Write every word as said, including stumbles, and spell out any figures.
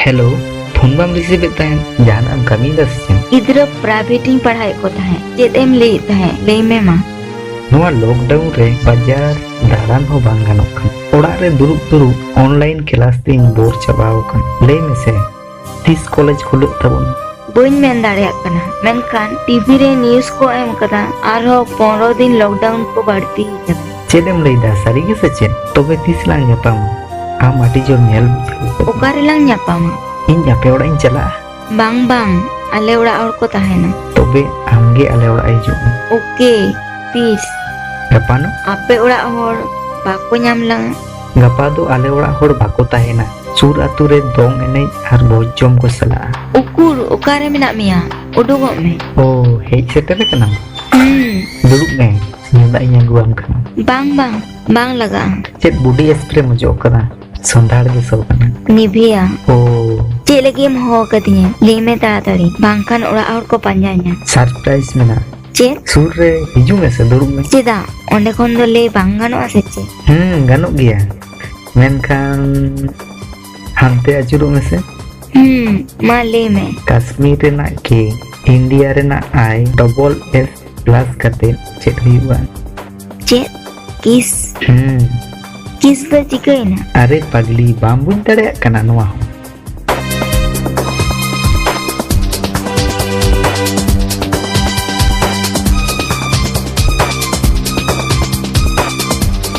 Hello, phone ᱵᱟᱢ receive ᱮᱫ ᱛᱟᱦᱮᱸᱫ? ᱡᱟᱦᱟᱱᱟᱜ ᱮᱢ ᱠᱟᱹᱢᱤᱭᱮᱫᱟ ᱥᱮ ᱪᱮᱫ? ᱜᱤᱫᱽᱨᱟᱹ ᱯᱨᱟᱭᱵᱷᱮᱴ ᱤᱧ ᱯᱟᱲᱦᱟᱣᱮᱫ ᱠᱚ ᱛᱟᱦᱮᱸᱫ᱾ ᱪᱮᱫ ᱮᱢ ᱞᱟᱹᱭᱮᱫ ᱛᱟᱦᱮᱸᱫ? ᱞᱟᱹᱭ ᱢᱮ ᱢᱟ᱾ ᱱᱚᱣᱟ ᱞᱚᱠᱰᱟᱣᱩᱱ ᱨᱮ ᱵᱟᱡᱟᱨ ᱫᱟᱬᱟᱱ ᱦᱚᱸ ᱵᱟᱝ ᱜᱟᱱᱚᱜ ᱠᱟᱱᱟ᱾ ᱚᱲᱟᱜ ᱨᱮ ᱫᱩᱲᱩᱵ ᱫᱩᱲᱩᱵ ᱚᱱᱞᱟᱭᱤᱱ ᱠᱞᱟᱥ ᱛᱮᱧ ᱵᱳᱨ ᱪᱟᱵᱟᱣ ᱟᱠᱟᱱᱟ᱾ ᱞᱟᱹᱭ ᱢᱮᱥᱮ, ᱛᱤᱥ ᱠᱚᱞᱮᱡᱽ ᱠᱷᱩᱞᱟᱹᱜ ᱛᱟᱵᱚᱱᱟ? ᱵᱟᱹᱧ ᱢᱮᱱ ᱫᱟᱲᱮᱭᱟᱜ ᱠᱟᱱᱟ, ᱢᱮᱱᱠᱷᱟᱱ ᱴᱤᱵᱷᱤ ᱨᱮ ᱱᱤᱭᱩᱡᱽ ᱠᱚ ᱮᱢ ᱠᱟᱫᱟ, ᱟᱨᱦᱚᱸ ᱯᱚᱱᱨᱚ ᱫᱤᱱ ᱞᱚᱠᱰᱟᱣᱩᱱ ᱠᱚ ᱵᱟᱹᱲᱛᱤ ᱠᱟᱫᱟ᱾ ᱪᱮᱫ ᱮᱢ ᱞᱟᱹᱭᱫᱟ, ᱥᱟᱹᱨᱤ ᱜᱮ ᱥᱮ ᱪᱮᱫ? ᱛᱚᱵᱮ ᱛᱤᱥ ᱞᱟᱝ ᱧᱟᱯᱟᱢᱟ? ᱟᱢ ᱟᱹᱰᱤ ᱡᱳᱨ ᱧᱮᱞ ᱵᱩᱡᱷᱟᱹᱣ ᱠᱟᱱᱟ᱾ ᱚᱠᱟ ᱨᱮᱞᱟᱝ ᱧᱟᱯᱟᱢᱟ? ᱤᱧ ᱟᱯᱮ ᱚᱲᱟᱜ ᱤᱧ ᱪᱟᱞᱟᱜᱼᱟ᱾ ᱵᱟᱝ, ᱵᱟᱝ, ᱟᱞᱮ ᱚᱲᱟᱜ ᱦᱚᱲ ᱠᱚ ᱛᱟᱦᱮᱱᱟ᱾ ᱛᱚᱵᱮ ᱟᱢᱜᱮ ᱟᱞᱮ ᱚᱲᱟᱜ ᱦᱤᱡᱩᱜ ᱢᱮ᱾ ᱳᱠᱮ, ᱛᱤᱥ? ᱜᱟᱯᱟ ᱱᱚᱜ᱾ ᱟᱯᱮ ᱚᱲᱟᱜ ᱦᱚᱲ ᱵᱟᱠᱚ ᱧᱟᱢ ᱞᱟᱝᱟ᱾ ᱜᱟᱯᱟ ᱫᱚ ᱟᱞᱮ ᱚᱲᱟᱜ ᱦᱚᱲ ᱵᱟᱠᱚ ᱛᱟᱦᱮᱱᱟ᱾ ᱥᱩᱨ ᱟᱹᱛᱩ ᱨᱮ ᱫᱚᱝ ᱮᱱᱮᱡ ᱟᱨ ᱵᱷᱚᱡᱽ ᱡᱚᱢ ᱠᱚ ᱪᱟᱞᱟᱜᱼᱟ᱾ ᱩᱠᱩᱨ, ᱚᱠᱟᱨᱮ ᱢᱮᱱᱟᱜ ᱢᱮᱭᱟ? ᱩᱰᱩᱠᱚᱜ ᱢᱮ᱾ ᱳ, ᱦᱮᱡ ᱥᱮᱴᱮᱨ ᱟᱠᱟᱱᱟᱢ? ᱦᱩᱸ᱾ ᱫᱩᱲᱩᱵ ᱢᱮ, ᱧᱩ ᱫᱟᱜ ᱤᱧ ᱟᱹᱜᱩᱣᱟᱢ ᱠᱟᱱᱟ᱾ ᱵᱟᱝ, ᱵᱟᱝ, ᱵᱟᱝ ᱞᱟᱜᱟᱜᱼᱟ᱾ ᱪᱮᱫ ᱵᱚᱰᱤ ᱥᱯᱨᱮᱢ ᱚᱡᱚᱜ ᱠᱟᱫᱟ? ᱥᱚᱸᱫᱷᱟᱲ ᱜᱮ ᱥᱚ ᱠᱟᱱᱟ᱾ ᱱᱤᱵᱷᱤᱭᱟ᱾ ᱳ᱾ ᱪᱮᱫ ᱞᱟᱹᱜᱤᱫ ᱮᱢ ᱦᱚᱦᱚ ᱟᱠᱟᱫᱤᱧᱟ? ᱞᱟᱹᱭ ᱢᱮ ᱛᱟᱲᱟᱛᱟᱲᱤ, ᱵᱟᱝᱠᱷᱟᱱ ᱚᱲᱟᱜ ᱦᱚᱲ ᱠᱚ ᱯᱟᱸᱡᱟᱧᱟ᱾ ᱥᱟᱨᱯᱨᱟᱭᱤᱡᱽ ᱢᱮᱱᱟᱜᱼᱟ᱾ ᱪᱮᱫ? ᱥᱩᱨ ᱨᱮ ᱦᱤᱡᱩᱜ ᱢᱮᱥᱮ, ᱫᱩᱲᱩᱵ ᱢᱮ᱾ ᱪᱮᱫᱟᱜ? ᱚᱸᱰᱮ ᱠᱷᱚᱱ ᱫᱚ ᱞᱟᱹᱭ ᱵᱟᱝ ᱜᱟᱱᱚᱜᱼᱟ ᱥᱮ ᱪᱮᱫ? ᱦᱩᱸ, ᱜᱟᱱᱚᱜ ᱜᱮᱭᱟ, ᱢᱮᱱᱠᱷᱟᱱ ᱦᱟᱱᱛᱮ ᱟᱹᱪᱩᱨᱚᱜ ᱢᱮᱥᱮ᱾ ᱦᱩᱸ, ᱢᱟ ᱞᱟᱹᱭ ᱢᱮ᱾ ᱠᱟᱥᱢᱤᱨ ᱨᱮᱱᱟᱜ ᱠᱮ, ᱤᱱᱰᱤᱭᱟ ᱨᱮᱱᱟᱜ ᱟᱭ, ᱰᱚᱵᱚᱞ ᱮᱥ ᱯᱞᱟᱥ ᱠᱟᱛᱮ ᱪᱮᱫ ᱦᱩᱭᱩᱜᱼᱟ? ᱪᱮᱫ? ᱠᱤᱥ? ᱦᱩᱸ᱾ ᱠᱤᱥ ᱫᱚ ᱪᱤᱠᱟᱹᱭᱮᱱᱟ? ᱟᱨᱮ ᱯᱟᱜᱽᱞᱤ, ᱵᱟᱢ ᱵᱩᱡᱽ ᱫᱟᱲᱮᱭᱟᱜ ᱠᱟᱱᱟ ᱱᱚᱣᱟ ᱦᱚᱸ?